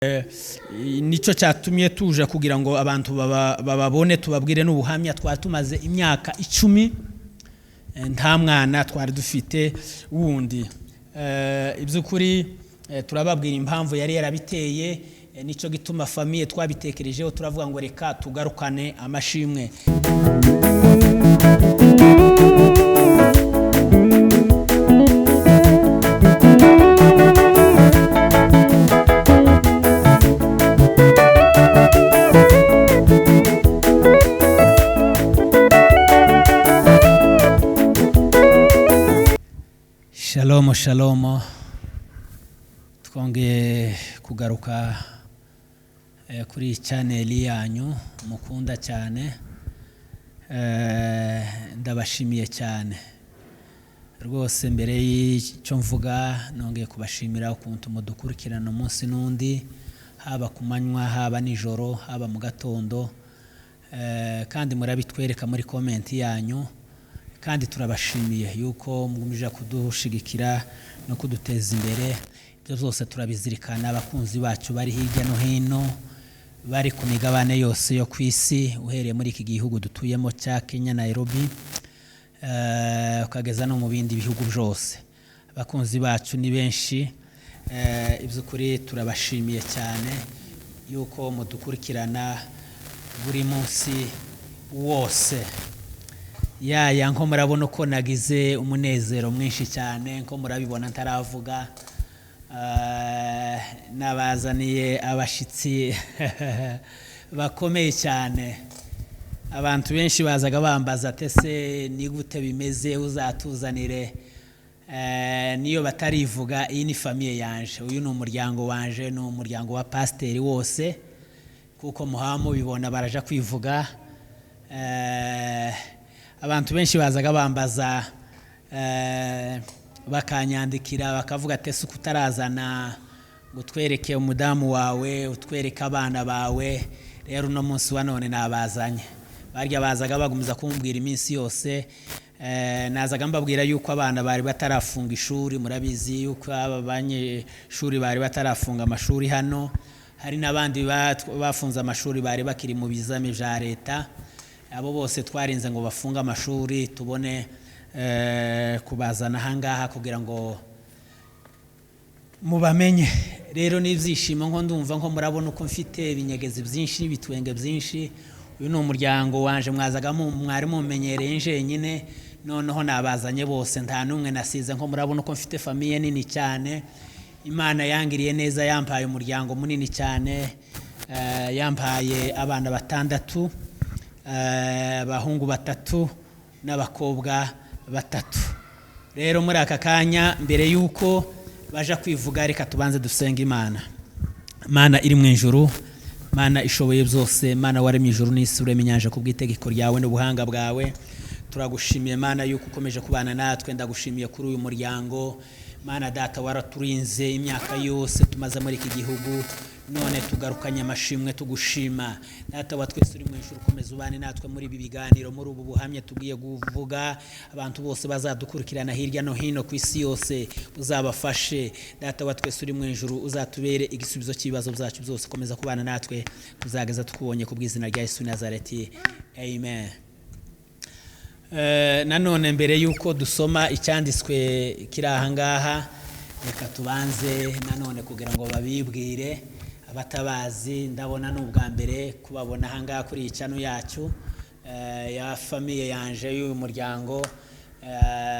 Nicyo cyatumye tuja kugira ngo abantu bababone, tubabwire n'ubuhamya. Twari tumaze imyaka 10 nta mwana twari dufite wundi. Iby'ukuri turababwira impamvu yari yarabiteye. Nicyo gituma famille twabitekerejeho, turavuga ngo reka tugarukane amashimwe. Shalomo, shalomo! Twongeye kugaruka kuri iyi channel yanyu mukunda cyane. Ndabashimiye cyane rwose. Mbere y'icyo mvuga, nongeye kubashimira ukuntu mudukurikirana umunsi n'undi, haba ku manywa, haba nijoro, haba mu gatondo. Kandi murabitwereka muri comment yanyu, kandi turabashimiye yuko mugumije kudushigikira no kuduteza imbere. Ibyo byose turabizirikana. Abakunzi bacu bari hirya no hino, bari ku migabane yose yo ku isi, uhereye muri iki gihugu dutuyemo cya Kenya, Nairobi, ukageza no mu bindi bihugu byose, abakunzi bacu ni benshi. Iby'ukuri turabashimiye cyane yuko mudukurikirana buri munsi wose. Yaya, nko murabona uko nagize umunezero mwinshi cyane, nko murabibona ntaravuga. Nabazaniye abashyitsi bakomeye cyane. Abantu benshi bazaga bambaza ati: "Ese ni gute bimeze? Uzatuzanire." Niyo batarivuga, iyi ni famille yanje, uyu ni umuryango wanje, ni umuryango wa pasiteri wose, kuko muhaba mubibona baraja kwivuga. Abantu benshi bazaga bambaza, bakanyandikira, bakavuga ati: "Ese utarazana ngo utwereke umudamu wawe, utwereke abana bawe?" Rero uno munsi wa none nabazanye. Barya bazaga bagumiza kumbwira iminsi yose. Nazaga mbabwira yuko abana bari batarafunga ishuri. Murabizi yuko aba banyeshuri bari batarafunga amashuri hano, hari n'abandi bafunze amashuri bari bakiri mu bizami bya leta. Abo bose twarinze ngo bafunge amashuri tubone kubazana ahangaha kugira ngo mubamenye. Rero n'ibyishimo, nko ndumva nko murabona uko mfite ibinyegezi byinshi n'ibitwenge byinshi. Uyu ni umuryango wanje. Mwazaga mwari mumenyereye njenyine, noneho nabazanye bose, nta n'umwe nasize. Nko murabona uko mfite famille nini cyane. Imana yangiriye neza, yampaye umuryango munini cyane. Yampaye abana batandatu, abahungu batatu n'abakobwa batatu. Rero muri aka kanya, mbere y'uko baja kwivuga, reka tubanze dusenga Imana. Mana iri mu ijuru, Mana ishoboye byose, Mana waremye ijuru n'isi, urema inyanja ku bw'itegeko ryawe n'ubuhanga bwawe, turagushimiye Mana yuko ukomeje kubana natwe. Ndagushimiye kuri uyu muryango. Mana Data, waraturinze imyaka yose tumaze muri iki gihugu, none tugarukanye amashimwe tugushima. Data wa twese uri mu ijuru, ukomeza ubane natwe muri ibi biganiro, muri ubu buhamya tugiye kuvuga. Abantu bose bazadukurikirana hirya no hino ku isi yose, uzabafashe. Data wa twese uri mu ijuru, uzatubere igisubizo cy'ibibazo byacu byose. Komeza kubana natwe tuzageza tukubonye, ku bw'izina rya Yesu Nazareti, amen. Nanone mbere y'uko dusoma icyanditswe kiri aha ngaha, reka tubanze nanone kugira ngo babibwire abatabazi. Ndabona ni ubwa mbere kubabona aha ngaha kuri iyi channel yacu ya famille yanje, y'uyu muryango.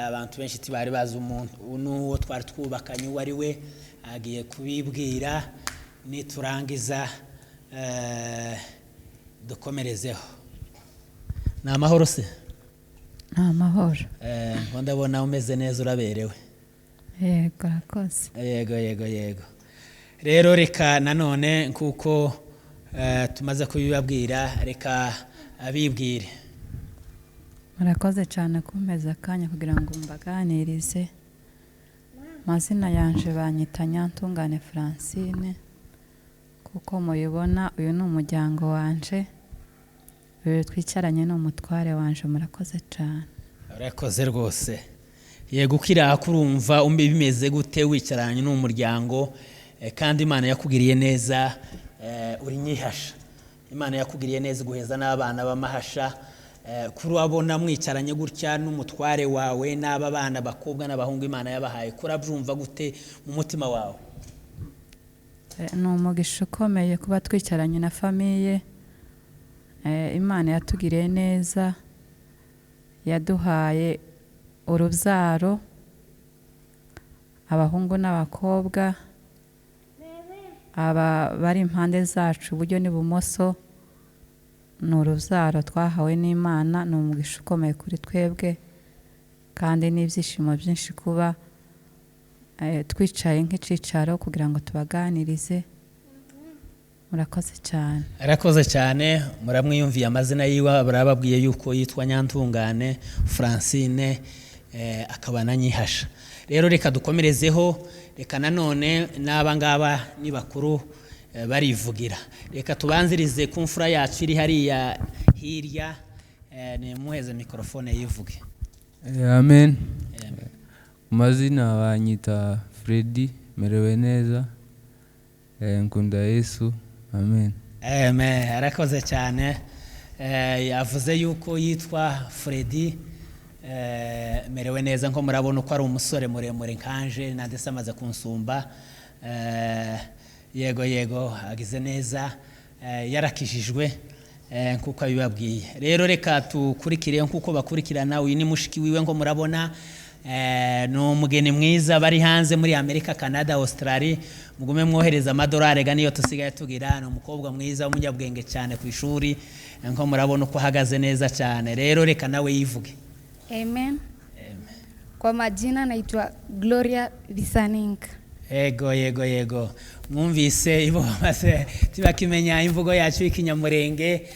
Abantu benshi ntibari bazi umuntu n'uwo twari twubakanye uwo ari we. Agiye kubibwira, niturangiza dukomerezeho. Ni amahoro se? Ni amahoro. Ngo ndabona umeze neza, uraberewe. Yego, urakoze. Yego. Rero reka nanone, nkuko tumaze kubibabwira, reka abibwire. Murakoze cyane kumpeza akanya kugira ngo mbaganirize. Amazina yanje banyita Nyantungane Francine. Kuko mubibona, uyu ni umuryango wanje, uyu twicaranye ni umutware wanje. Murakoze cyane. Urakoze rwose. Yego, ukiriya kurumva bimeze gute wicaranye n'umuryango? Kandi Imana yakugiriye neza, uri nyihasha. Imana yakugiriye neza iguheza n'abana b'amahasha. Kurabona mwicaranye gutya n'umutware wawe n'aba bana bakobwa n'abahungu Imana yabahaye, kurabyumva gute mu mutima wawe? Ni umugisha ukomeye kuba twicaranye na famille. Imana yatugiriye neza, yaduhaye urubyaro, abahungu n'abakobwa. Aba bari impande zacu iburyo n'ibumoso ni urubyaro twahawe n'Imana. Ni umugisha ukomeye kuri twebwe kandi n'ibyishimo byinshi kuba twicaye nk'icicaro kugira ngo tubaganirize. Murakoze cyane. Arakoze cyane. Muramwiyumviye amazina yiwe, barababwiye yuko yitwa Nyantungane Francine, akaba na Nyihasha. Rero reka dukomerezeho, reka nanone n'aba ngaba ni bakuru, barivugira. Reka tubanzirize ku mfura yacu iri hariya hirya, nimuheze mikorofone yivuge. Amen. Amen. Mu mazina banyita Freddy, merewe neza, nkunda Yesu. Amen. Amen. Arakoze cyane. Yavuze yuko yitwa Freddy, merewe neza. Nko murabona uko ari umusore muremure nkanje, na ndetse amaze kunsumba. Yego yego, agize neza, yarakijijwe, nkuko abibabwiye. Rero reka tukurikire nkuko bakurikirana. Uyu ni mushiki wiwe, ngo murabona, ni umugeni mwiza. Bari hanze muri Amerika, Canada, Australia, mugume mwohereza amadolari ga niyo tusigaye tugira. Ni umukobwa mwiza w'umunyabwenge cyane ku ishuri, nko murabona uko ahagaze neza cyane. Rero reka nawe yivuge. Amen. Kwa majina naitwa Gloria Visanink. Yego yego yego, mwumvise ibo bamaze tibakimenya imvugo yacu y'ikinyamurenge,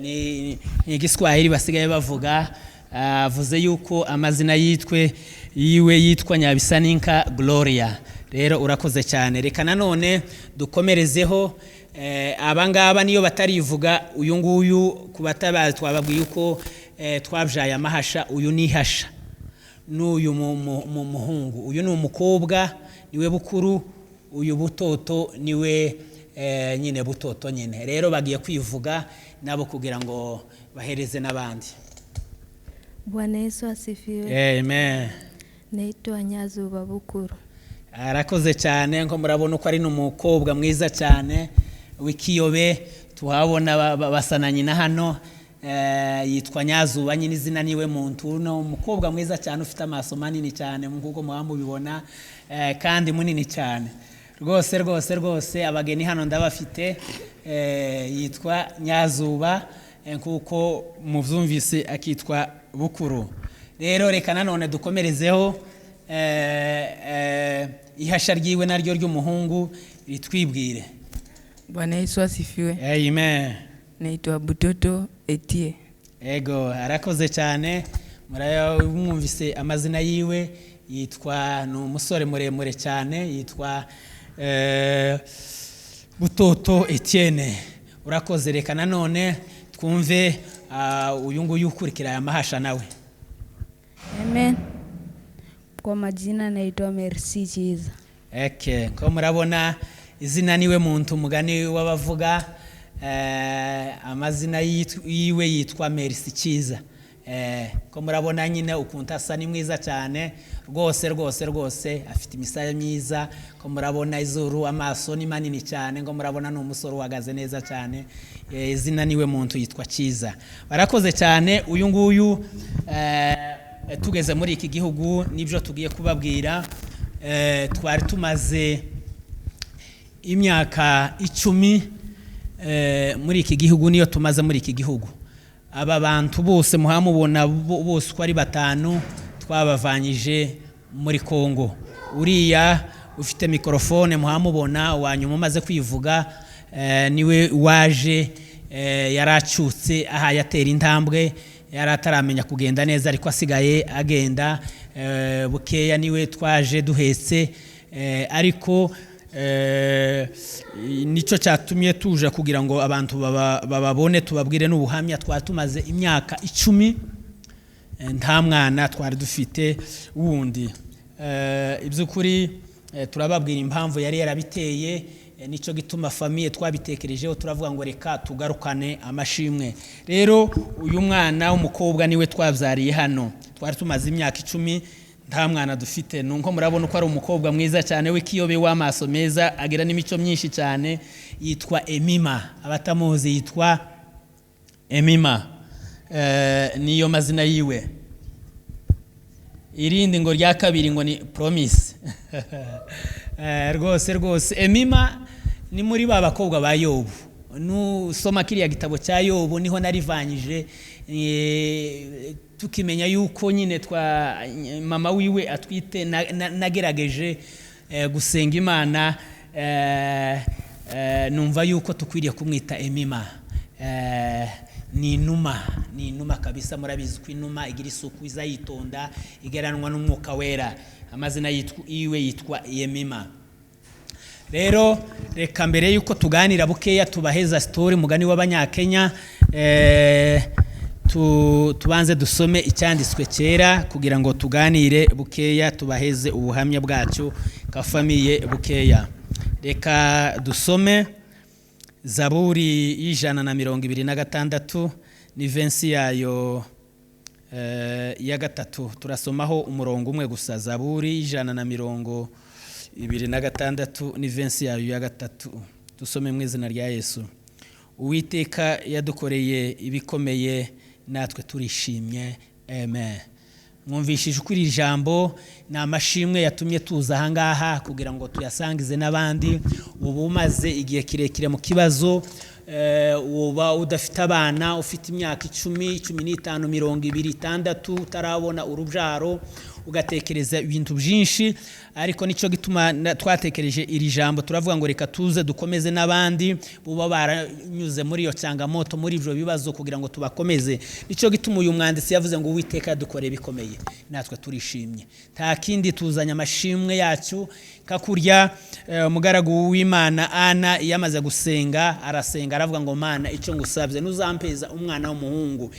ni igiswahili basigaye bavuga. Avuze yuko amazina yitwe yiwe yitwa Nyabisaninka Gloria. Rero urakoze cyane. Reka nanone dukomerezeho, aba ngaba niyo batarivuga. Uyu nguyu ku batabazi twababwiye uko twabyaye amahasha. Uyu ni Hasha n'uyu muhungu, uyu ni umukobwa niwe bukuru, uyu butoto niwe nyine butoto nyine. Rero bagiye kwivuga nabo kugira ngo bahereze n'abandi. Bwana Yesu asifiwe. Amen. Naitwa Nyazuba Bukuru. Arakoze cyane. Nko murabona uko ari n'umukobwa mwiza cyane w'ikiyobe, tuhabona basa na nyina hano. Yitwa Nyazuba nyine, izina niwe muntu. Ni umukobwa mwiza cyane ufite amaso manini cyane nk'uko muba mubibona, kandi munini cyane rwose rwose rwose. Abageni hano ndabafite. Yitwa Nyazuba, nk'uko mubyumvise akitwa Bukuru. Rero reka nanone dukomerezeho, ihasha ryiwe naryo ry'umuhungu ritwibwire. Bwana Yesu asifiwe. Amen. Naitwa Butoto Etie. Ego, arakoze cyane. Murayumvise amazina yiwe, yitwa, ni umusore muremure cyane, yitwa Butoto Etienne. Urakoze. Reka nanone twumve uyu nguyu ukurikira aya mahasha nawe. Amen. Kwa majina naitwa Merci Chiza. Eke, ko murabona izina niwe muntu, umugani w'abavuga. Amazina yiwe yitwa Merci Cyiza. Ko murabona nyine ukuntu asa, ni mwiza cyane rwose rwose rwose, afite imisaya myiza, ko murabona izuru, amaso ni manini cyane, ngo murabona ni umusore uhagaze neza cyane. Izina niwe muntu, yitwa Cyiza. Barakoze cyane. Uyu nguyu, tugeze muri iki gihugu nibyo tugiye kubabwira. Twari tumaze imyaka 10 muri iki gihugu, niyo tumaze muri iki gihugu. Aba bantu bose muhamubona bose uko ari batanu twabavanyije muri Kongo. Uriya ufite mikorofone muhamubona wanyuma umaze kwivuga, niwe waje, yaracutse aha yatera intambwe, yari ataramenya kugenda neza ariko asigaye agenda bukeya, niwe twaje duhetse. Ariko nicyo cyatumye tuja kugira ngo abantu bababone, tubabwire n'ubuhamya. Twari tumaze imyaka 10 nta mwana twari dufite wundi. Iby'ukuri Turababwira impamvu yari yarabiteye. Nicyo gituma famille twabitekerejeho, turavuga ngo reka tugarukane amashimwe. Rero uyu mwana w'umukobwa niwe twabyariye hano. Twari tumaze imyaka 10 nta mwana dufite. Nuko murabona ko ari umukobwa mwiza cyane w'ikiyobe, w'amaso meza, agira n'imico myinshi cyane. Yitwa Emima, abatamuzi yitwa Emima, niyo mazina yiwe. Irindi ngo rya kabiri ngo ni Promise. Rwose rwose Emima ni muri ba bakobwa ba Yobu. Nusoma kiriya gitabo cya Yobu, niho narivanyije. Tukimenya yuko nyine twa mama wiwe atwite, nagerageje gusenga Imana, numva yuko tukwiriye kumwita Emima. Ni inuma, ni inuma kabisa. Murabizi ko inuma igira isuku, iza yitonda, igeranwa n'Umwuka Wera. Amazina yiwe yitwa Yemima. Rero reka mbere yuko tuganira bukeya, tubaheza story mugani w'Abanyakenya, tubanze dusome icyanditswe cyera kugira ngo tuganire bukeya, tubaheze ubuhamya bwacu ka famille bukeya. Reka dusome Zaburi y'126, ni verse yayo ya 3. Turasomaho umurongo umwe gusa. Zaburi y'126, ni verse yayo ya 3. Dusome mu izina rya Yesu. Uwiteka yadukoreye ibikomeye, natwe turishimye. Amen. Mwumvishije uko iri jambo ni amashimwe yatumye tuza ahangaha kugira ngo tuyasangize n'abandi. Ubu umaze igihe kirekire mu kibazo, uba udafite abana, ufite imyaka 10, 15, 26 utarabona urubyaro, ugatekereza ibintu byinshi. Ariko nicyo gituma twatekereje iri jambo, turavuga ngo reka tuze dukomeze n'abandi buba baranyuze muri iyo cyangamoto, muri ibyo bibazo, kugira ngo tubakomeze. Nicyo gituma uyu mwanditsi yavuze ngo Uwiteka yadukoreye bikomeye, natwe turishimye. Nta kindi, tuzanye amashimwe yacu. Kakurya umugaragu w'Imana Ana yamaze gusenga, arasenga aravuga ngo Mana, icyo ngusabye, nuzampeza umwana w'umuhungu,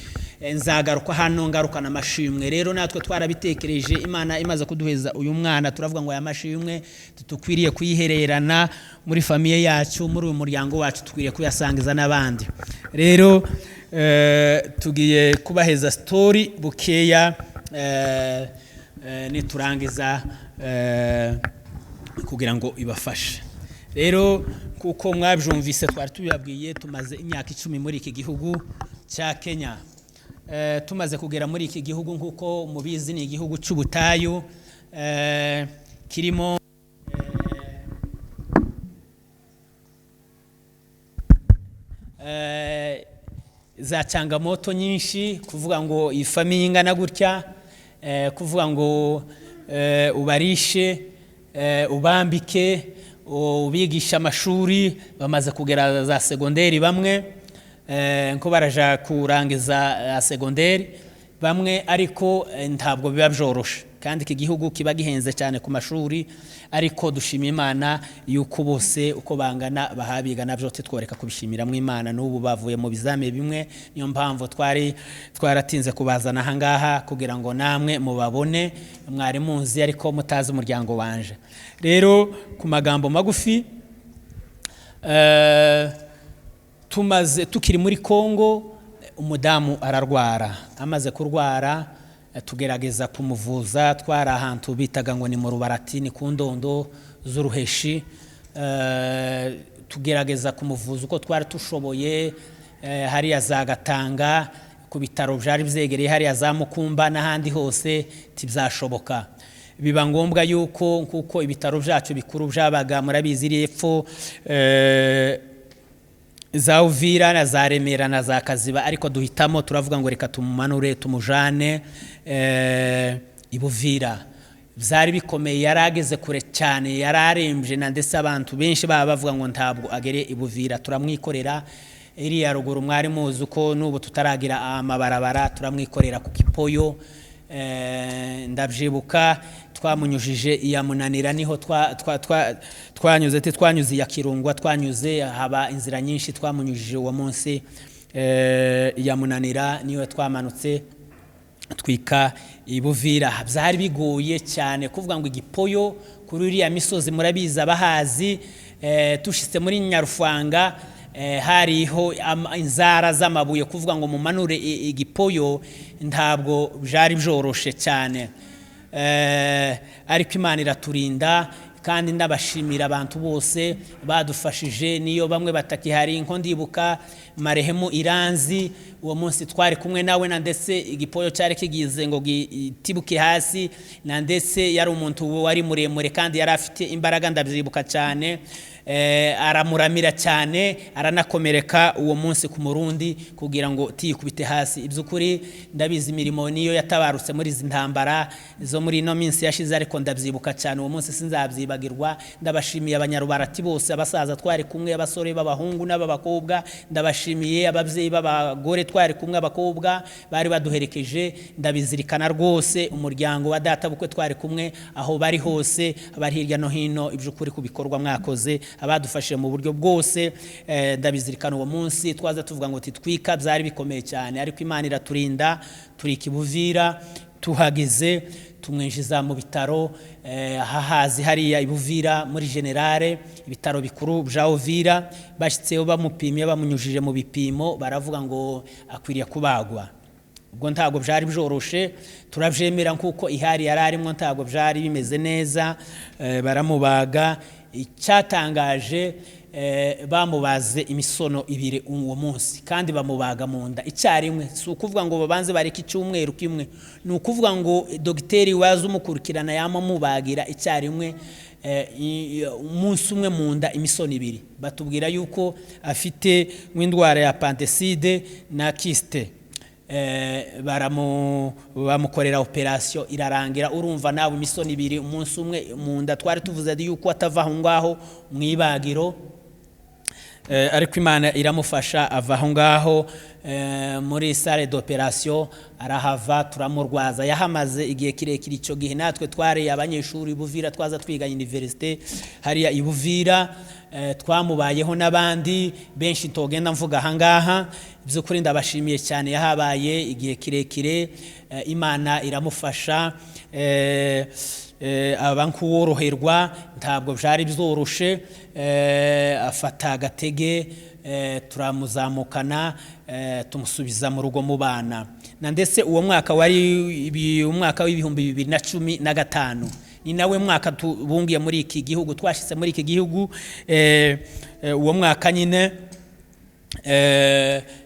nzagaruka hano ngarukana amashimwe. Rero natwe twarabitekereje, Imana imaze kuduheza uyu mwana, turavuga ngo aya mashimwe tukwiriye kuyihererana muri famille yacu, muri uyu muryango wacu, tukwiriye kuyasangiza n'abandi. Rero tugiye kubaheza story bukeya, niturangiza kugira ngo ibafashe. Rero kuko mwabyumvise, twari tubibabwiye, tumaze imyaka 10 muri iki gihugu cya Kenya. Tumaze kugera muri iki gihugu, nk'uko mubizi, ni igihugu cy'ubutayu, kirimo za cyangamoto nyinshi. Kuvuga ngo iyi famille ingana gutya, kuvuga ngo ubarishe, ubambike, ubigisha amashuri, bamaze kugera za segonderi bamwe, nko baraja kurangiza segonderi bamwe, ariko ntabwo biba byoroshe, kandi iki gihugu kiba gihenze cyane ku mashuri. Ariko dushima Imana yuko bose uko bangana bahabiga, nabyo tworeka kubishimira mu Imana. N'ubu bavuye mu bizame bimwe, niyo mpamvu twari twaratinze kubazana ahangaha kugira ngo namwe mubabone. Mwari muzi ariko mutazi umuryango wanje. Rero ku magambo magufi, tumaze tukiri muri Kongo, umudamu ararwara. Amaze kurwara, tugerageza kumuvuza. Twari ahantu bitaga ngo ni mu Rubarati, ni ku ndondo z'uruheshi. Tugerageza kumuvuza uko twari tushoboye, hariya za Gatanga ku bitaro byari byegereye, hariya za Mukumba n'ahandi hose, tibyashoboka. Biba ngombwa yuko, kuko ibitaro byacu bikuru byabaga, murabizi, iri epfo za Uvira na za Remera na za Kaziba, ariko duhitamo turavuga ngo reka tumumanure tumujane i Buvira. Byari bikomeye, yarageze kure cyane, yararembye, na ndetse abantu benshi baba bavuga ngo ntabwo agere i Buvira. Turamwikorera iriya ruguru, mwari muzi uko n'ubu tutaragira amabarabara, turamwikorera ku Kipoyo. Ndabyibuka twamunyujije iya Munanira, niho twanyuze, twanyuze iya Kirungwa, twanyuze haba inzira nyinshi. Twamunyujije uwo munsi iya Munanira, niyo twamanutse twika i Buvira. Byari bigoye cyane kuvuga ngo igipoyo Kuri uriya misozi murabizi abahazi, tushitse muri Nyarufanga, hariho inzara z'amabuye, kuvuga ngo mumanure igipoyo ntabwo byari byoroshe cyane. Ariko Imana iraturinda, kandi ndabashimira abantu bose badufashije, niyo bamwe batakihari. Nko ndibuka marehemu Iranzi, uwo munsi twari kumwe nawe, na ndetse igipoyo cyari kigize ngo gitibuke hasi, na ndetse yari umuntu wari muremure kandi yari afite imbaraga, ndabyibuka cyane. Aramuramira cyane, aranakomereka uwo munsi ku murundi kugira ngo tiyikubite hasi. Iby'ukuri ndabizi imirimo niyo yatabarutse muri izi ntambara zo muri ino minsi yashize, ariko ndabyibuka cyane uwo munsi, sinzabyibagirwa. Ndabashimiye Abanyarubarati bose, abasaza twari kumwe, abasore b'abahungu n'ab'abakobwa, ndabashimiye ababyeyi b'abagore twari kumwe, abakobwa bari baduherekeje, ndabizirikana rwose. Umuryango wa data bukwe twari kumwe, aho bari hose, abari hirya no hino, iby'ukuri ku bikorwa mwakoze, abadufashije mu buryo bwose, ndabizirikana. Uwo munsi twaza tuvuga ngo titwika, byari bikomeye cyane, ariko Imana iraturinda. Turi Kibuvira, tuhageze tumwinjiza mu bitaro, hahazi hariya ibuvira muri generale, ibitaro bikuru bya Uvira. Bashyitseyo bamupimye, bamunyujije mu bipimo, baravuga ngo akwiriye kubagwa. Ubwo ntabwo byari byoroshe, turabyemera kuko ihari yari arimo ntabwo byari bimeze neza. Baramubaga. Icyatangaje, bamubaze imisono ibiri uwo munsi, kandi bamubaga mu nda icyarimwe. Si ukuvuga ngo babanze bareke icyumweru kimwe, ni ukuvuga ngo dogiteri waza umukurikirana yamamubagira icyarimwe, umunsi umwe mu nda imisono ibiri. Batubwira yuko afite nk'indwara ya appendicite na kyste. Bamukorera operasiyo irarangira. Urumva nawe, imisono ibiri umunsi umwe mu nda, twari tuvuze yuko atava aho ngaho mu ibagiro. Ariko Imana iramufasha, ava aho ngaho muri salle d'opération, arahava turamurwaza. Yahamaze igihe kirekire. Icyo gihe natwe twari abanyeshuri Buvira, twaza twiga université hariya i Buvira. Twamubayeho n'abandi benshi ntogenda mvuga ahangaha. By'ukuri ndabashimiye cyane, yahabaye igihe kirekire. Imana iramufasha, aba nk'uworoherwa, ntabwo byari byoroshe. Afata agatege, turamuzamukana, tumusubiza mu rugo mu bana. Na ndetse uwo mwaka wari umwaka w'2015, ni nawe mwaka tubungiye muri iki gihugu, twashyize muri iki gihugu. Uwo mwaka nyine,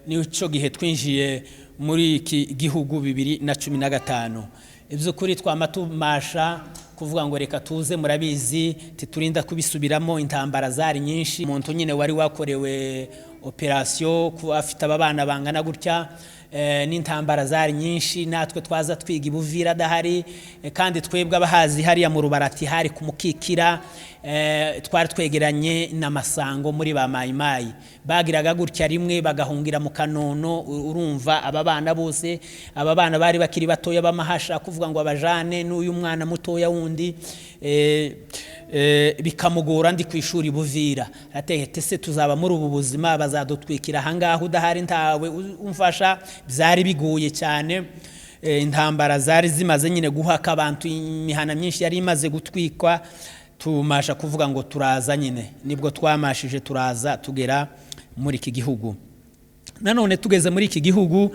nicyo gihe twinjiye muri iki gihugu, 2015. Iby'ukuri twama tumasha kuvuga ngo reka tuze, murabizi titurinda kubisubiramo, intambara zari nyinshi. Umuntu nyine wari wakorewe operasiyo kuba afite aba bana bangana gutya, n'intambara zari nyinshi, natwe twaza twiga ibuvira adahari, kandi twebwe abahazi hariya mu Rubarati hari kumukikira, twari twegeranye n'amasango muri ba mayimayi, bagiraga gutya rimwe bagahungira mu Kanono. Urumva aba bana bose, aba bana bari bakiri batoya b'amahasha, kuvuga ngo abajane n'uyu mwana mutoya wundi, bikamugora. Ndi ku ishuri Buvira, aratehete se tuzaba muri ubu buzima, bazadutwikira ahangaha udahari, ntawe umfasha. Byari bigoye cyane. Intambara zari zimaze nyine guhaka abantu, imihana myinshi yari imaze gutwikwa. Tumasha kuvuga ngo turaza nyine, nibwo twamashije turaza tugera muri iki gihugu. Nanone tugeze muri iki gihugu,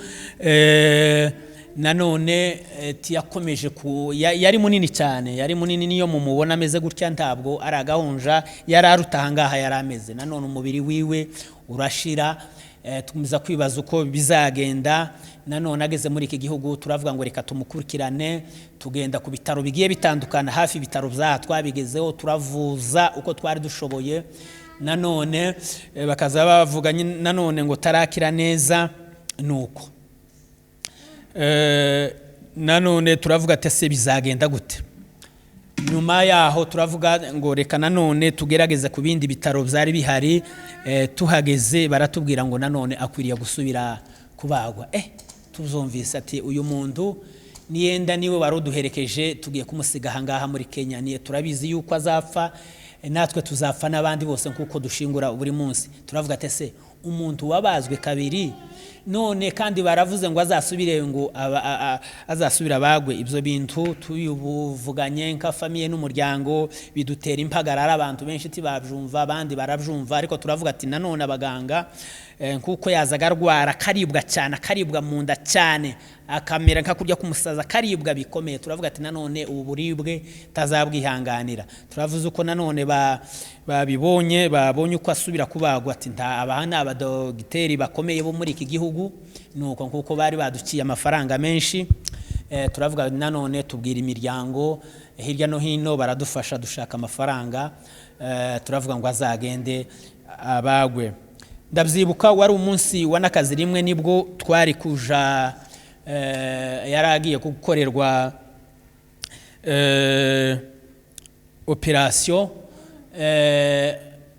nanone tiyakomeje ku yari munini cyane, yari munini. Niyo mumubona ameze gutya ntabwo ari agahunja, yari aruta ahangaha yari ameze. Nanone umubiri wiwe urashira, tukomeza kwibaza uko bizagenda. Nanone ageze muri iki gihugu turavuga ngo reka tumukurikirane, tugenda ku bitaro bigiye bitandukana, hafi ibitaro byaha twabigezeho, turavuza uko twari dushoboye. Nanone bakaza bavuga nanone ngo tarakira neza. Nuko nanone turavuga ati ese bizagenda gute? Nyuma yaho turavuga ngo reka nanone tugerageze ku bindi bitaro byari bihari. Tuhageze baratubwira ngo nanone akwiriye gusubira kubagwa. Tuzumvise ati uyu muntu niyenda niwe wari uduherekeje, tugiye kumusiga ahangaha muri Kenya, niye turabizi yuko azapfa, natwe tuzapfa n'abandi bose nkuko dushingura buri munsi. Turavuga ati ese umuntu wabazwe kabiri None kandi baravuze ngo azasubire, ngo azasubire abagwe. Ibyo bintu tubivuganye nka famille n'umuryango, bidutera impagarara. Abantu benshi tibabyumva, abandi barabyumva, ariko turavuga ati nanone abaganga, kuko yazaga arwara, akaribwa cyane, akaribwa mu nda cyane, akamera nka kurya k'umusaza, akaribwa bikomeye. Turavuga ati nanone ubu buribwe tazabwihanganira. Turavuze uko nanone babibonye, babonye uko asubira kubagwa, ati nta abaha ni abadogiteri bakomeye bo muri iki gihugu. Nuko nkuko bari baduciye amafaranga menshi, turavuga nanone tubwira imiryango hirya no hino, baradufasha dushaka amafaranga, turavuga ngo azagende abagwe. Ndabyibuka wari umunsi wa n'akazi rimwe, nibwo twari kuja, yari agiye gukorerwa opération,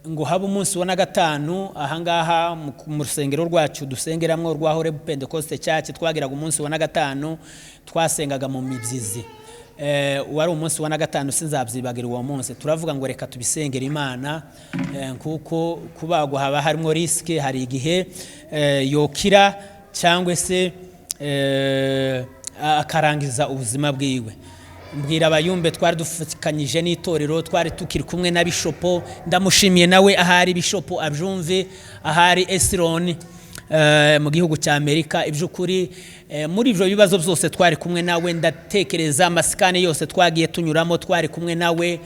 ngo habe umunsi wa na gatanu. Ahangaha mu rusengero rwacu dusengeramo rwa Horebu Pentecost Church, twagiraga umunsi wa na gatanu, twasengaga mu mibyizi. Wari umunsi wa na gatanu, sinzabyibagira uwo munsi. Turavuga ngo reka tubisengere Imana, kuko kubagwa haba harimo risque, hari igihe yokira cyangwa se akarangiza ubuzima bwiwe. Mbwira abayumbe twari dufatikanyije n'itorero, twari tukiri kumwe na bishopo, ndamushimiye nawe ahari bishopo abyumve, ahari Esironi mu gihugu cya Amerika. Iby'ukuri, muri ibyo bibazo byose twari kumwe nawe. Ndatekereza ama scan yose twagiye tunyuramo twari kumwe nawe,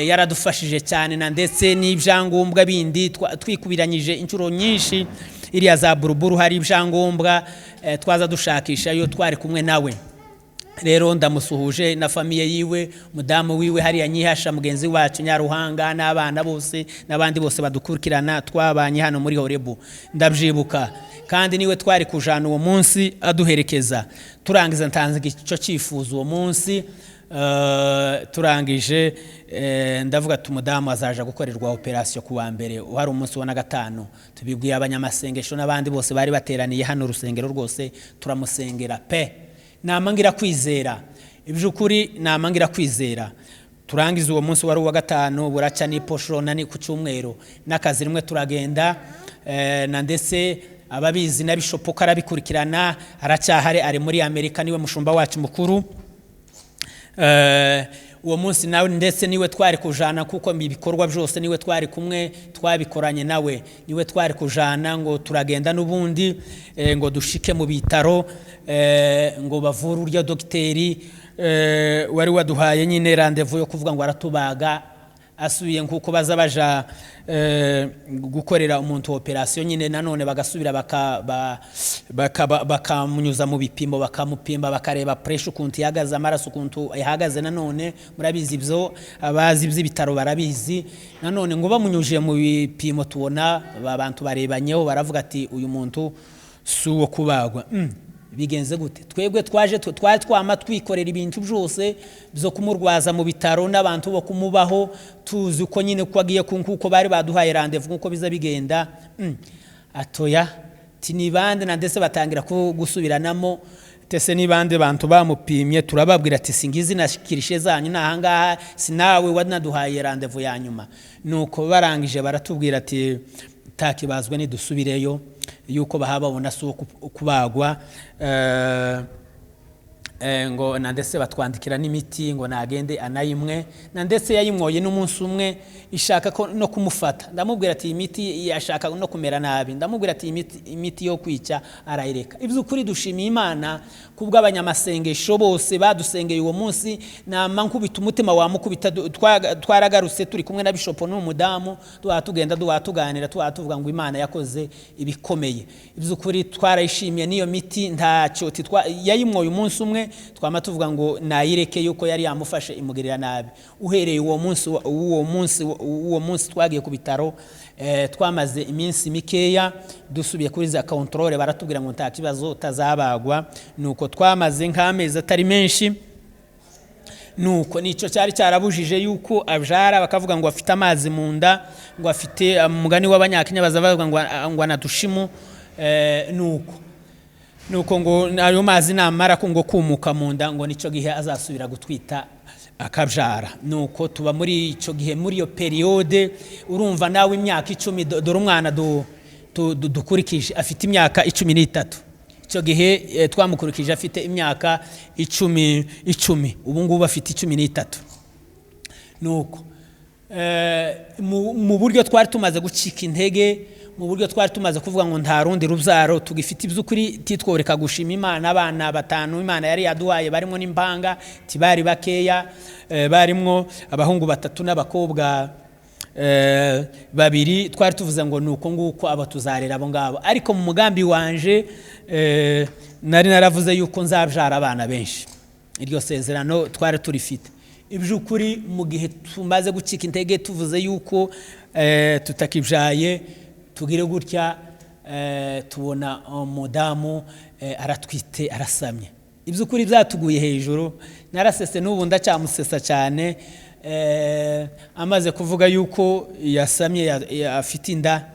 yaradufashije cyane, na ndetse n'ibyangombwa bindi twikubiranyije inshuro nyinshi iriya za Buruburu, hari ibyangombwa twaza dushakisha iyo twari kumwe nawe. Rero ndamusuhuje na famille yiwe, mudamu wiwe hariya Nyihasha, mugenzi wacu Nyaruhanga, n'abana bose n'abandi bose badukurikirana twabanye hano muri Horebu. Ndabyibuka kandi niwe twari kujana uwo munsi aduherekeza. Turangiza ntanze icyo cyifuzo uwo munsi, turangije, ndavuga ati umudamu azaja gukorerwa opération ku wa mbere, wari umunsi wa na gatanu. Tubibwiye abanyamasengesho n'abandi bose bari bateraniye hano urusengero rwose, turamusengera pe. Namangira kwizera, iby'ukuri namangira kwizera. Turangiza uwo munsi wari uwa gatanu, buraca n'iposho na ni ku cyumweru n'akazi rimwe turagenda, na ndetse ababizi na bishopo ko arabikurikirana, aracyahari, ari muri Amerika, niwe mushumba wacu mukuru. Uwo munsi nawe ndetse niwe twari kujana, kuko ibikorwa byose niwe twari kumwe, twabikoranye nawe, niwe twari kujana. Ngo turagenda n'ubundi, ngo dushike mu bitaro, ngo bavure urya dogiteri wari waduhaye nyine rendez-vous yo kuvuga ngo aratubaga. Asubiye nkuko baza baja gukorera umuntu opération nyine, nanone bagasubira bakamunyuza mu bipimo, bakamupima, bakareba pressure ukuntu ihagaze, amaraso ukuntu ihagaze. Nanone murabizi ibyo, abazi iby'ibitaro barabizi. Nanone ngo bamunyujije mu bipimo, tubona abantu barebanyeho, baravuga ati uyu muntu si uwo kubagwa. Bigenze gute? Twebwe twaje twari twama twikorera ibintu byose byo kumurwaza mu bitaro n'abantu bo kumubaho, tuzi uko nyine ko agiye kuko bari baduhaye rendez-vous nkuko biza bigenda. Atoya ti ni bande? Na ndetse batangira gusubiranamo, tese ni bande bantu bamupimye? Turababwira ati singizi na kirishe zanyu nahangaha, sinawe wanaduhaye rendez-vous ya nyuma. Nuko barangije baratubwira ati takibazwe, nidusubireyo yuko bahababona si uwo kubagwa, ngo na ndetse batwandikira n'imiti ngo nagende anayimwe, na ndetse yayimwoye n'umunsi umwe ishaka ko no kumufata. Ndamubwira ati iyi miti yashaka no kumera nabi, ndamubwira ati iyi imiti yo kwica, arayireka. Iby'ukuri dushimiye Imana kubw'abanyamasengesho bose badusengeye uwo munsi. Nama nkubita umutima wamukubita, twaragarutse turi kumwe na bishopo n'umudamu, tuba tugenda, duha tuganira, tuba tuvuga ngo Imana yakoze ibikomeye. Iby'ukuri twarayishimiye. N'iyo miti ntacyo yayimwoye umunsi umwe, twama tuvuga ngo nayireke yuko yari yamufashe imugirira nabi. Uhereye uwo munsi twagiye ku bitaro, twamaze iminsi mikeya dusubiye kuri za contrôle, baratubwira ngo nta kibazo, tazabagwa. Nuko twamaze nk'amezi atari menshi, nuko nicyo cyari cyarabujije yuko abyara, bakavuga ngo afite amazi mu nda, ngo afite umugani w'abanyakenya baza bavuga ngo anadushimu, nuko ngo ayo mazi namara ko ngo kumuka mu nda, ngo nicyo gihe azasubira gutwita akabyara. Nuko tuba muri icyo gihe, muri iyo période, urumva nawe imyaka 10, dore umwana dukurikije afite imyaka 13. Icyo gihe twamukurikije afite imyaka 10, ubu ngubu afite 13. Nuko mu buryo twari tumaze gucika intege, mu buryo twari tumaze kuvuga ngo nta rundi rubyaro tugifite, iby'ukuri titworeka gushima Imana. Abana 5 Imana yari yaduhaye barimo n'impanga, tibari bakeya, barimo abahungu 3 n'abakobwa 2. Twari tuvuze ngo nuko nguko aba tuzarera abo ngabo, ariko mu mugambi wanje nari naravuze yuko nzabyara abana benshi. Iryo sezerano twari turifite. Iby'ukuri mu gihe tumaze gucika intege tuvuze yuko tutakibyaye, tugire gutya tubona umudamu aratwite, arasamye. Iby'ukuri byatuguye hejuru, narasese n'ubu ndacyamusesa cyane. Amaze kuvuga yuko yasamye, afite inda,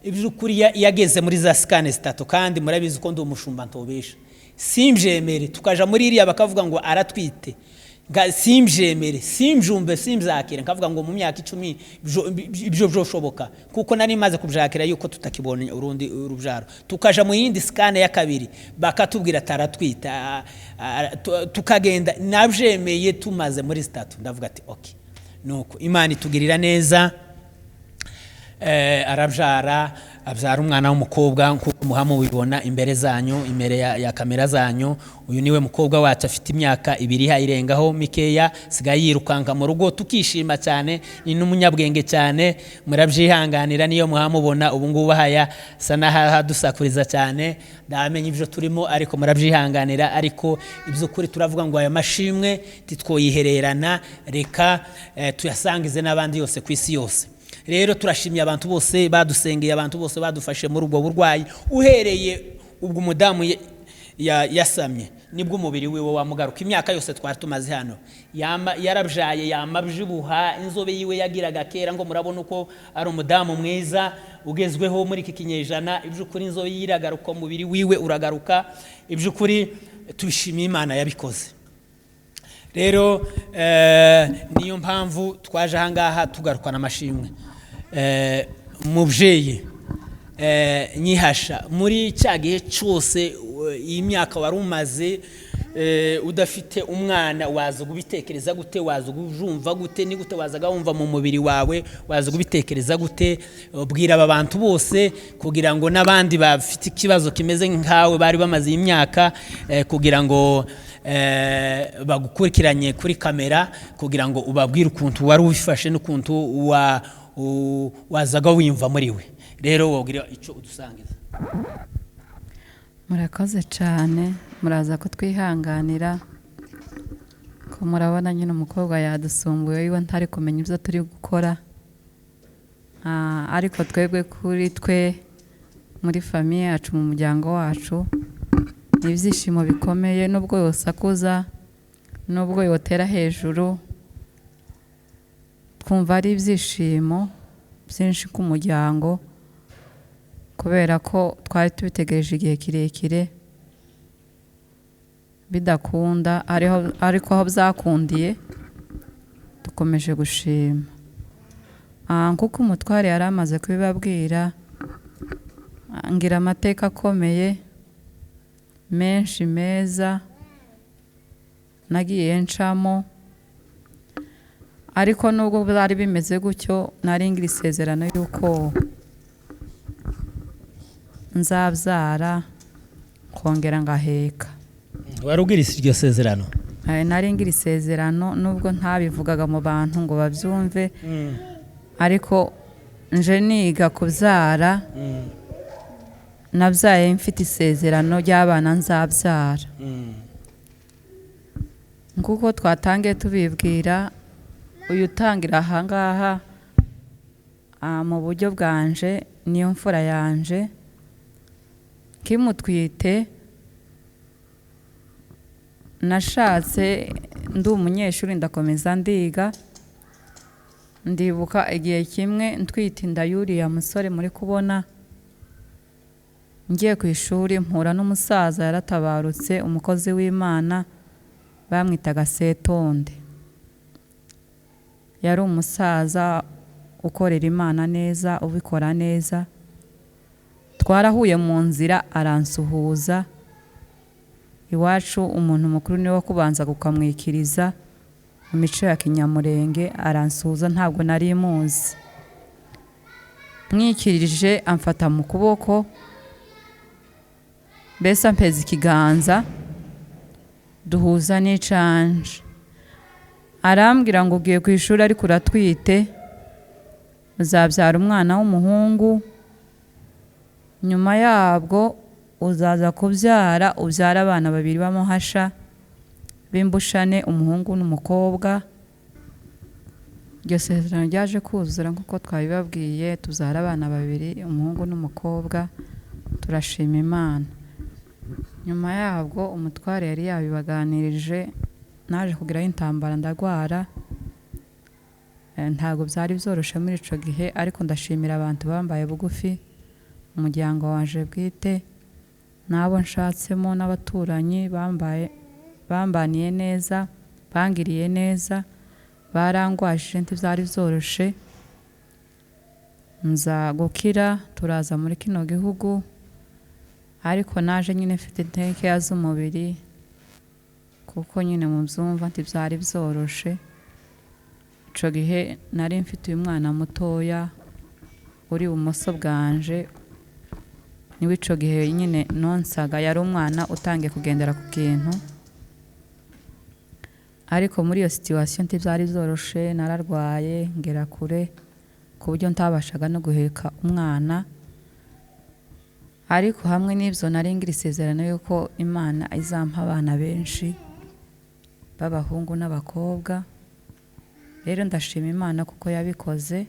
iby'ukuri yageze muri za sikane 3, kandi murabizi ko ndi umushumba ntobesha, simbyemere. Tukaja muri iriya bakavuga ngo aratwite, simbyemere, simjumbe, simzakire, nkavuga ngo mu myaka 10 ibyo byoshoboka, kuko nari maze kubyakira yuko tutakibonye urundi urubyaro. Tukaja mu yindi sikane ya 2 bakatubwira taratwita, tukagenda nabyemeye tumaze muri 3. Ndavuga ati okay, nuko Imana itugirira neza. Arabyara, abyara umwana w'umukobwa nkuko muhamubibona imbere zanyu, imbere ya kamera zanyu. Uyu niwe mukobwa wacu, afite imyaka 2 hayirengaho mikeya, sigaye yirukanka mu rugo tukishima cyane, ni n'umunyabwenge cyane, murabyihanganira niyo muhamubona ubu ngubu haya sa n'ahadusakuriza cyane, ndamenye ibyo turimo ariko murabyihanganira. Ariko iby'ukuri turavuga ngo aya mashimwe titwoyihererana, reka tuyasangize n'abandi yose ku isi yose. Rero turashimye abantu bose badusengeye, abantu bose badufashe muri ubwo burwayi, uhereye ubwo umudamu yasamye nibwo umubiri wiwe wamugaruka. Imyaka yose twari tumaze hano yarabyaye, yamabyibuha, inzobe yiwe yagiraga kera, ngo murabona uko ari umudamu mwiza ugezweho muri iki kinyejana. Iby'ukuri inzobe yiragaruka, umubiri wiwe uragaruka. Iby'ukuri tubishimiye Imana yabikoze. Rero niyo mpamvu twaje ahangaha tugarukana amashimwe. Mubyeyi Nyihasha, muri cya gihe cyose iyi myaka wari umaze udafite umwana, waza kubitekereza gute? Waza kujumva gute? Ni gute wazaga wumva mu mubiri wawe? Waza kubitekereza gute? Bwira aba bantu bose kugira ngo n'abandi bafite ikibazo kimeze nkawe bari bamaze imyaka, kugira ngo bagukurikiranye kuri kamera, kugira ngo ubabwire ukuntu wari ubifashe n'ukuntu wazaga wiyumva muri we. Rero wabwira icyo udusangiza. Murakoze cyane, muraza kutwihanganira ko murabona nyine umukobwa yadusumbuye, iwe ntari kumenya ibyo turi gukora. Ariko twebwe kuri twe muri famiye yacu, mu muryango wacu, ni ibyishimo bikomeye. Nubwo yosakuza, nubwo yotera hejuru, twumva ari ibyishimo byinshi ku muryango, kubera ko twari tubitegereje igihe kirekire bidakunda, ariko aho byakundiye dukomeje gushima. Nkuko umutware yari amaze kubibabwira, ngira amateka akomeye menshi meza nagiye ncamo, ariko nubwo byari bimeze gutyo, nari ngira isezerano yuko nzabyara kongera ngaheka. Wari ugira iryo sezerano? Nari ngira isezerano, nubwo ntabivugaga mu bantu ngo babyumve, ariko nje niga kubyara, nabyaye mfite isezerano ry'abana nzabyara. Nkuko twatangiye tubibwira, uyu utangira ahangaha mu buryo bwanje niyo mfura yanje, kimutwite nashatse ndi umunyeshuri, ndakomeza ndiga. Ndibuka igihe kimwe ntwite inda y'uriya musore muri kubona, ngiye ku ishuri mpura n'umusaza yaratabarutse, umukozi w'Imana bamwitaga Setonde. Yari umusaza ukorera Imana neza, ubikora neza. Twarahuye mu nzira aransuhuza. Iwacu umuntu mukuru niwe kubanza gukamwikiriza mu mico ya kinyamurenge, aransuhuza ntabwo nari muzi. Mwikirije amfata mu kuboko, mbese ampeza ikiganza duhuza n'icanje, arambwira ngo ugiye ku ishuri ariko uratwite, uzabyara umwana w'umuhungu, nyuma yabwo uzaza kubyara ubyara abana babiri b'amuhasha b'imbushane, umuhungu n'umukobwa. Iryo sezerano ryaje kuzura nk'uko twabibabwiye, tubyara abana babiri, umuhungu n'umukobwa, turashima Imana. Nyuma yabwo umutware yari yabibaganirije, naje kugeraho intambara ndarwara. Ntabwo byari byoroshe muri ico gihe, ariko ndashimira abantu bambaye bugufi, umuryango wanje bwite n'abo nshatsemo n'abaturanyi bambaniye neza, bangiriye neza, barangwajije ntibyari byoroshe. Nza gukira turaza muri kino gihugu, ariko naje nyine mfite intekeya z'umubiri, kuko nyine mu byumva ntibyari byoroshe. Ico gihe nari mfite uyu mwana mutoya uri ibumoso bwanje, niwe ico gihe nyine nonsaga, yari umwana utangiye kugendera ku kintu. Ariko muri iyo situation ntibyari byoroshe, nararwaye ngera kure ku buryo ntabashaga no guheka umwana. Ariko hamwe n'ibyo nari ngira isezerano yuko Imana izampa abana benshi b'abahungu n'abakobwa. Rero ndashima Imana kuko yabikoze,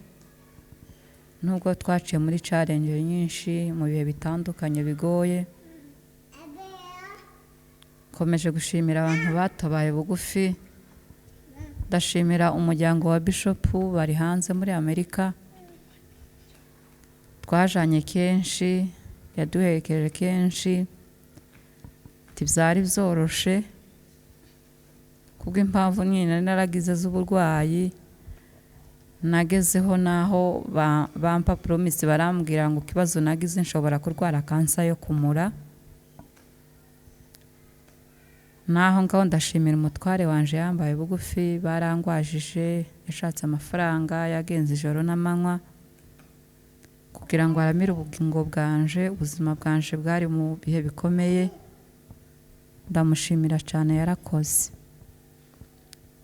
nubwo twaciye muri challenge nyinshi mu bihe bitandukanye bigoye. Nkomeje gushimira abantu batabaye bugufi, ndashimira umuryango wa Bishop bari hanze muri Amerika, twajanye kenshi, yaduherekeje kenshi, ntibyari byoroshe kubw'impamvu nyine naragize z'uburwayi. Nagezeho naho bampa promise, barambwira ngo ikibazo nagize nshobora kurwara kansa yo kumura. Naho ngaho ndashimira umutware wanje yambaye bugufi, barangwajije, yashatse amafaranga, yagenze ijoro n'amanywa kugira ngo aramire ubugingo bwanje. Ubuzima bwanje bwari mu bihe bikomeye, ndamushimira cyane, yarakoze.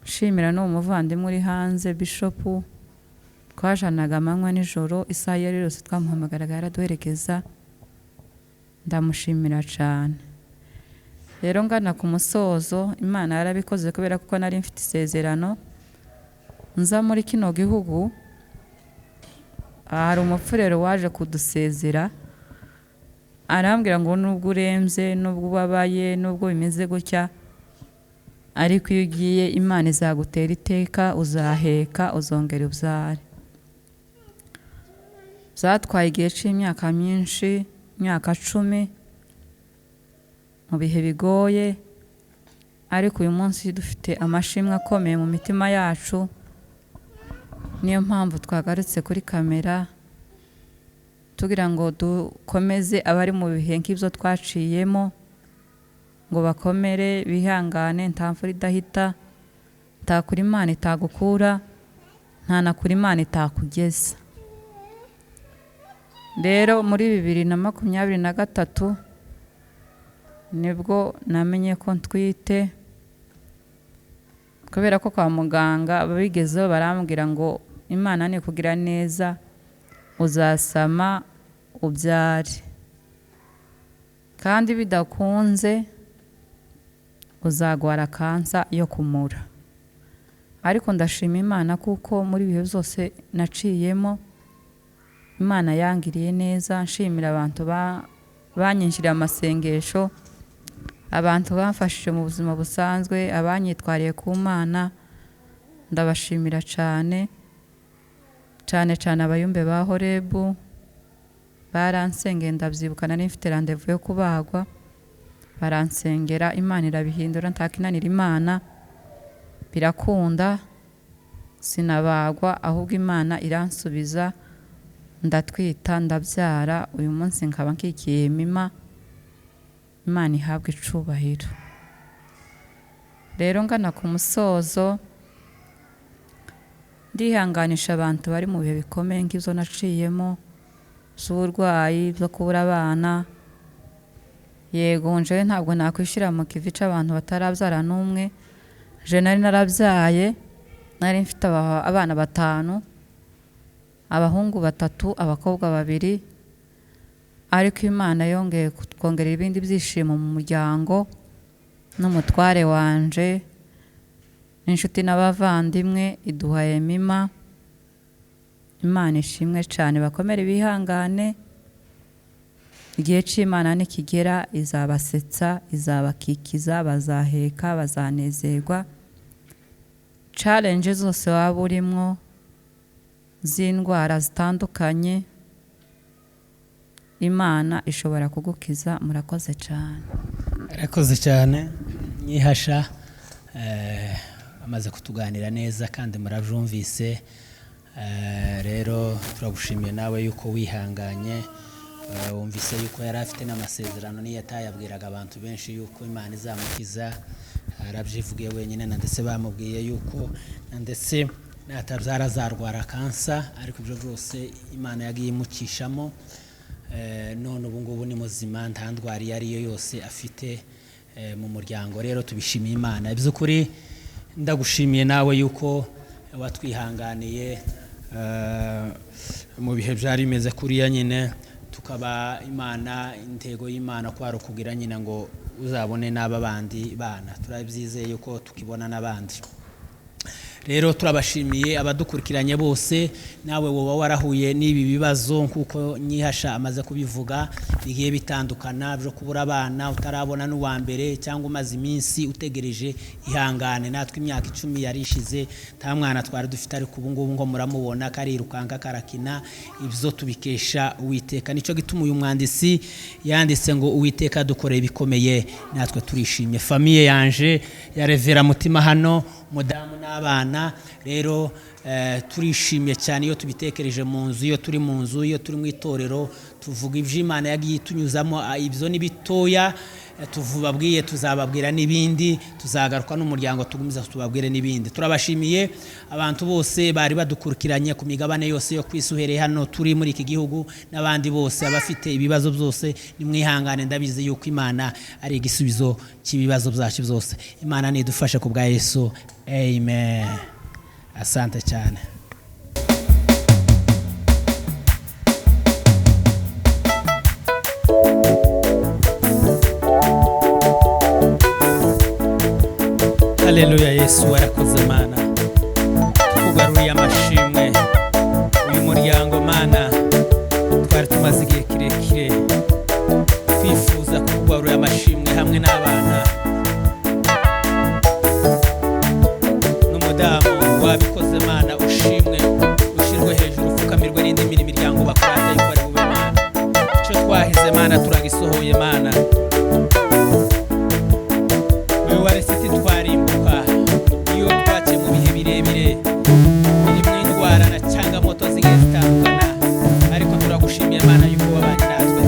Nshimira n'uwo muvandimwe uri hanze Bishop, twajanaga amanywa nijoro, isaha iyo ari yose twamuhamagaraga yaraduherekeza, ndamushimira cyane. Rero ngana ku musozo, Imana yarabikoze kubera kuko nari mfite isezerano. Nza muri kino gihugu, hari umupfurero waje kudusezera, arambwira ngo nubwo urembye, nubwo ubabaye, nubwo bimeze gutya, ariko iyo ugiye Imana izagutera iteka, uzaheka, uzongera ubyare. Byatwaye igihe c'imyaka myinshi, imyaka 10, mu bihe bigoye, ariko uyu munsi dufite amashimwe akomeye mu mitima yacu. Niyo mpamvu twagarutse kuri kamera tugira ngo dukomeze abari mu bihe nk'ibyo twaciyemo, ngo bakomere, bihangane, nta mvura idahita, nta kure Imana itagukura, nta na kure Imana itakugeza. Rero muri 2023 nibwo namenye ko ntwite, kubera ko kwa muganga babigezeho barambwira ngo Imana ni kugira neza, uzasama ubyare, kandi bidakunze uzagwara kansa yo kumura. Ariko ndashima Imana kuko muri bihe byose naciyemo Imana yangiriye neza. Nshimira abantu banyinjiriye amasengesho, abantu bamfashije mu buzima busanzwe, abanyitwariye ku Mana, ndabashimira cyane cyane cyane. Abayumbe ba Horebu baransengeye, ndabyibuka nari mfite rendez-vous yo kubagwa, baransengera Imana irabihindura, ntakinanira Imana, birakunda, sinabagwa, ahubwo Imana iransubiza Ndatwita, ndabyara, uyu munsi nkaba nkikiye Mima. Imana ihabwe icubahiro. Rero ngana ku musozo, ndihanganisha abantu bari mu bihe bikomeye nk'ibyo naciyemo z'uburwayi, byo kubura abana. Yego njewe ntabwo nakwishyira mu kivi c'abantu batarabyara n'umwe. Je nari narabyaye, nari mfite abana 5, abahungu 3, abakobwa 2, ariko Imana yongeye kutwongerera ibindi byishimo mu muryango n'umutware wanje n'inshuti n'abavandimwe, iduha Emima. Imana ishimwe cyane, bakomere bihangane. Igihe c'Imana nikigera izabasetsa, izabakikiza, bazaheka, bazanezerwa. Challenge zose waba urimwo z'indwara zitandukanye, Imana ishobora kugukiza. Murakoze cyane. Arakoze cyane Nyihasha, amaze kutuganira neza kandi murabyumvise. Rero turagushimiye nawe yuko wihanganye. Wumvise yuko yari afite n'amasezerano niyo atayabwiraga abantu benshi yuko Imana izamukiza, arabyivugiye wenyine, na ndetse bamubwiye yuko na ndetse natabyara azarwara kansa, ariko ibyo byose Imana yagiye imukishamo. None ubu ngubu ni muzima, nta ndwara iyo ari yo yose afite mu muryango. Rero tubishimiye Imana. By'ukuri ndagushimiye nawe yuko watwihanganiye mu bihe byari bimeze kuriya nyine, tukaba Imana, intego y'Imana kwari ukugira nyine ngo uzabone n'aba bandi bana. Turabyizeye yuko tukibona n'abandi. Rero turabashimiye abadukurikiranye bose. Nawe woba warahuye n'ibi bibazo nkuko Nyihasha amaze kubivuga, bigiye bitandukana byo kubura abana utarabona n'uwa mbere, cyangwa umaze iminsi utegereje, ihangane. Natwe imyaka 10 yarishize nta mwana twari dufite, ariko ubu ngubu ngo muramubona karirukanka karakina. Ibyo tubikesha Uwiteka. Nicyo gituma uyu mwanditsi yanditse ngo Uwiteka dukoreye ibikomeye, natwe turishimye. Famille yanje ya Revera Mutima hano, mudamu n'abana, rero turishimye cyane iyo tubitekereje mu nzu, iyo turi mu nzu, iyo turi mu itorero, tuvuga iby'Imana yagiye itunyuzamo. Ibyo ni bitoya tuvubabwiye, tuzababwira n'ibindi, tuzagaruka n'umuryango tugumiza tubabwire n'ibindi. Turabashimiye abantu bose bari badukurikiranye ku migabane yose yo kwisi, uhereye hano turi muri iki gihugu n'abandi bose abafite ibibazo byose, nimwihangane. Ndabizi yuko Imana ari igisubizo cy'ibibazo byacu byose. Imana nidufashe ku bwa Yesu. Amen. Asante cyane. Haleluya, Yesu warakoze Mana, tukugaruriye amashimwe. Uyu muryango Mana twari tumaze igihe kirekire twifuza kukugarurira amashimwe hamwe n'abana n'umudamu wabikoze. Mana ushimwe, ushirwe hejuru, upfukamirwe n'indi miryango bakurata yuko ari bube Mana. Icyo twahize Mana turagisohoye Mana. Wewe waresiti twarimbuka iyo twaciye mu bihe birebire birimo indwara na cyangamoto zigiye zitandukana, ariko turagushimiye Mana yuko wabanye natwe.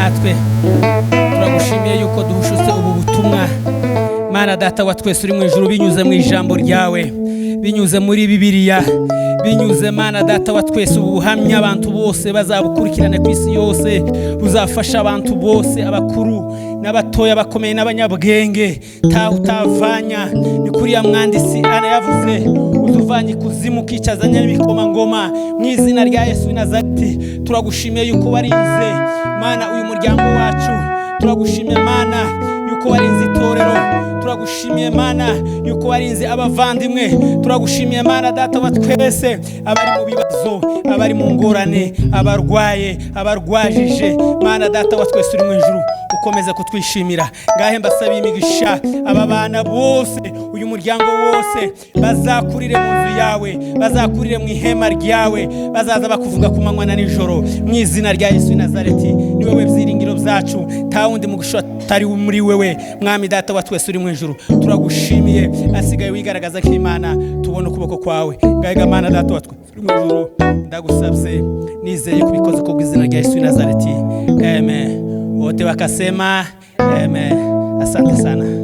Natwe turagushimiye yuko duhushutse ubu butumwa. Mana Data wa twese uri mu ijuru, binyuze mu ijambo ryawe, binyuze muri Bibiliya, binyuze, Mana Data wa twese, ubu buhamya abantu bose bazabukurikirane ku isi yose, buzafasha abantu bose, abakuru n'abatoya, abakomeye n'abanyabwenge. Tawe utavanya ni kuriya mwanditsi Ana yavuze, uzuvanye ikuzimu ukicazanya n'ibikomangoma. Mu izina rya Yesu w'i Nazareti, turagushimiye yuko warinze, Mana, uyu muryango wacu. Turagushimiye, Mana, yuko warinze itorero. Turagushimiye, Mana, yuko warinze abavandimwe. Turagushimiye, Mana Data wa twese, abari mu bibazo, abari mu ngorane, abarwaye, abarwajije. Mana Data wa twese uri mu ijuru, ukomeze kutwishimira. Ngahe mbasabiye imigisha aba bana bose, uyu muryango wose, bazakurire mu nzu yawe, bazakurire mu ihema ryawe, bazaza bakuvuga ku manywa na nijoro. Mu izina rya Yesu w'i Nazareti, ni wowe byiringiro byacu, nta wundi mugisha utari muri wewe. Mwami Data wa twese uri mu ijuru, turagushimiye. Asigaye wigaragaza nk'Imana, tubona ukuboko kwawe. Ngahe, Mana Data wa twese uri mu ijuru, ndagusabye nizeye kubikoze ku bw'izina rya Yesu w'i Nazareti, amen. Wote wakasema amen. Asante sana.